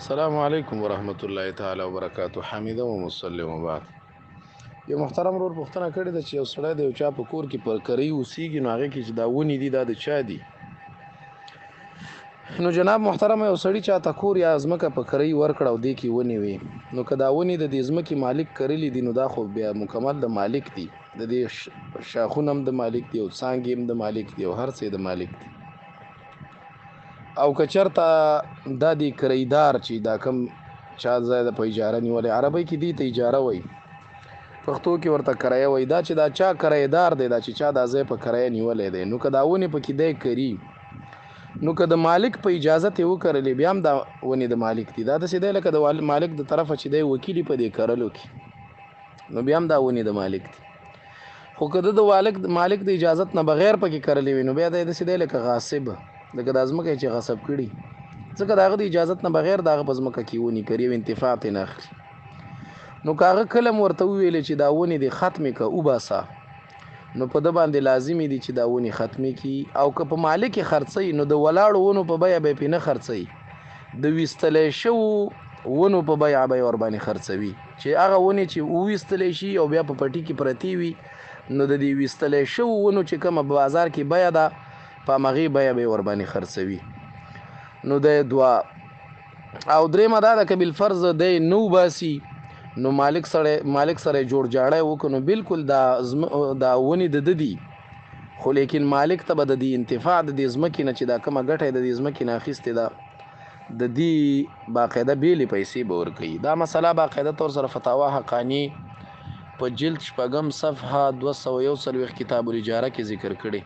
السلام علیکم ورحمت الله تعالی وبرکاته. حمیده و مسلم وبعد. یو محترم ورور پوښتنه کړې ده چې یو سړی د یو چا په کور کې پر کرۍ اوسېږي، نو هغې کې چې دا ونې دي دا د چا دي؟ نو جناب محترم، یو سړي چا ته کور یا ځمکه په کرۍ ورکړه او دې کې ونې وي، نو که دا ونې د دې ځمکې مالک کرلي دي، نو دا خو بیا مکمل د مالک دي، د دې شاخونه هم د مالک دي او څانګې هم د مالک دي او هر څه د مالک دي. او که چرته دا دی کرایدار چې دا کم چا ځای د په اجاره نیولې، عربی کې دی ته اجاره وای، پښتو کې ورته کرایه وای، دا چې دا چا کرایدار دی، دا چې چا دا ځای په کرایه نیولې دی، نو که دا ونې پکې دی کري، نو که د مالک په اجازه ته وکرلې، بیا هم دا ونې د مالک دي. دا داسې دی لکه د مالک د طرفه چې دی وکیلي په دې کرلو کې، نو بیا هم دا ونې د مالک دي. خو که د مالک د اجازت نه بغیر پکې کرلې وي، نو بیا د داسې دی لکه غاصب، لکه د ځمکه چې غصب کړي، ځکه د هغه د اجازت نه بغیر د هغه په ځمکه کې ونې کري او انتفاع ترې نه اخلي. نو که هغه کله هم ورته وویلې چې دا ونې دې ختمې که وباسه، نو په ده باندې لازمې دي چې دا ونې ختمې کړي. او که په مالک یې خرڅوي، نو د ولاړو ونو په بیه به یې پرې نه خرڅوي، د ویستلی شوو ونو په بیه به یې ورباندې خرڅوي، چې هغه ونې چې وویستلی شي او بیا په پټي کې پرتې وي، نو د دې ویستلی شوو ونو چې کومه بازار کې بیه ده، په همغې بیه به یې ورباندې خرڅوي. نو د دوا او درېیمه دا ده، که بالفرض دی نه وباسي، نو مالک سره جوړ جاړی وکړو، نو بالکل دا ونې د ده دي، خو لیکن مالک ته به د دې انتفاع د دې ځمکې نه چې دا کومه ګټه یې د دې ځمکې نه اخیستې ده، د دې باقاعده بیلې پیسې به ورکوي. دا مسله باقاعده طور سره فتاوا حقانی په جلد شپږم صفحه 241 کتاب الاجاره کې ذکر کړي.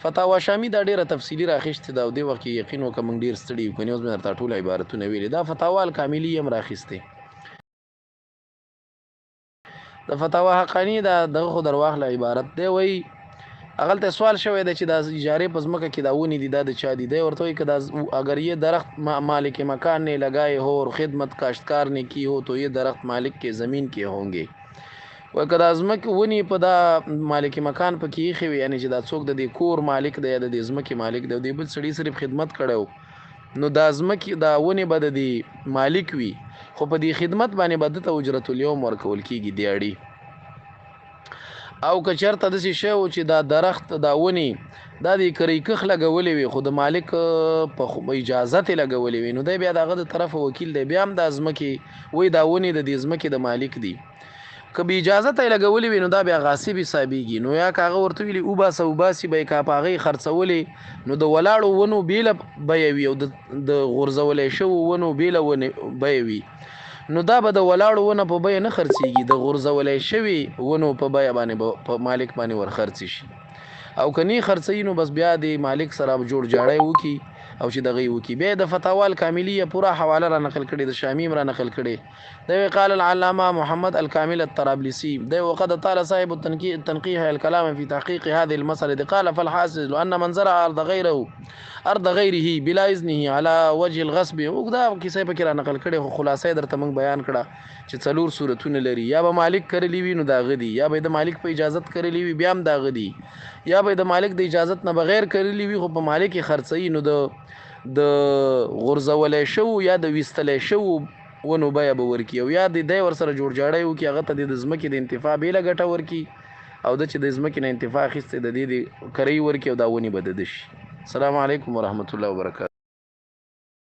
فتاوا شامی دا ډیره تفصیلی راخیستې ده او دې وخت کې یقین وکړه موږ ډیر ستړي یو، کني اوس مې درته ټول عبارتونه ویلي. دا فتاوا الکاملی هم راخیستې، د فتاوا حقانی دا دغه خو درواخله عبارت دی. وای اغلته سوال شوی دی چې دا اجاره په ځمکه کې دا ونې دي، دا د چا دي؟ دی ورته وایي که دا اگر یہ درخت مالک مکان نے لگائے ہو اور خدمت کاشتکار نے کی ہو تو یہ درخت مالک کے زمین کے ہوں گے. وای که دا ځمکې ونې په دا مالک مکان پکې ایښې وي، یعنې چې دا څوک د دې کور مالک دی یا د دې ځمکې مالک دی او دې بل سړي صرف خدمت کړی، نو دا ځمکې دا ونې به د دې مالک وي، خو په دې خدمت باندې به ده ته اجرت الیوم ورکول کېږي، دیاړي. او که چېرته داسې شی و چې دا درخت دا ونې دا د کرۍ کښ لګولې وي، خو د مالک په اجازت یې لګولې وي، نو دی بیا د هغه د طرفه وکیل دی، بیا هم دا ځمکې وایي دا ونې د دې ځمکې د مالک دي. که بې اجازته یې لګولې وي، نو دا بیا غاصب حسابېږي. نو یا که هغه ورته ویلي وباسه، وباسي به یې. که په هغه یې خرڅولې، نو د ولاړو ونو بېله بیه وي او د غورځولی شوو ونو بېله ونې بیه وي. نو دا به د ولاړو ونه په بیه نه خرڅېږي، د غورځولی شوي ونو په بیه باندې به په مالک باندې ورخرڅ شي. او که نه خرڅوي، نو بس بیا د مالک سره جوړ جاړی وکړي او چې دغه یې وکړي. بیا د فتاوا الکاملیه پوره حواله را نقل کړې، د شامي هم را نقل کړې. دی قال العلامة محمد الكامل الطرابلسي دی وقد طال صاحب التنقيح الكلام في تحقيق هذه المسألة. قال فالحاصل أن من زرع أرض غيره بلا إذنه على وجه الغصب. وګدا کیسه پکې را نقل کړي، خو خلاصه درته موږ بیان کړه چې څلور صورتونه لري: یا به مالک کرلی وي نو دا غدي، یا به د مالک په اجازت کرلی وي بیا هم دا غدي، یا به د مالک د اجازت نه بغیر کرلی وي خو په مالک خرڅوي، نو د غورځولې شو یا د ویستلې شو ونو بیه به ورکي، او یا د دی ورسره جوړجاړی وکړي، هغه ته د ځمکې د انتفاع بېله ګټه ورکي او د چې د ځمکې نه انتفاع اخیستې د دې د کرۍ ورکي او دا ونې به د ده شي. السلام علیکم ورحمت الله وبرکاته.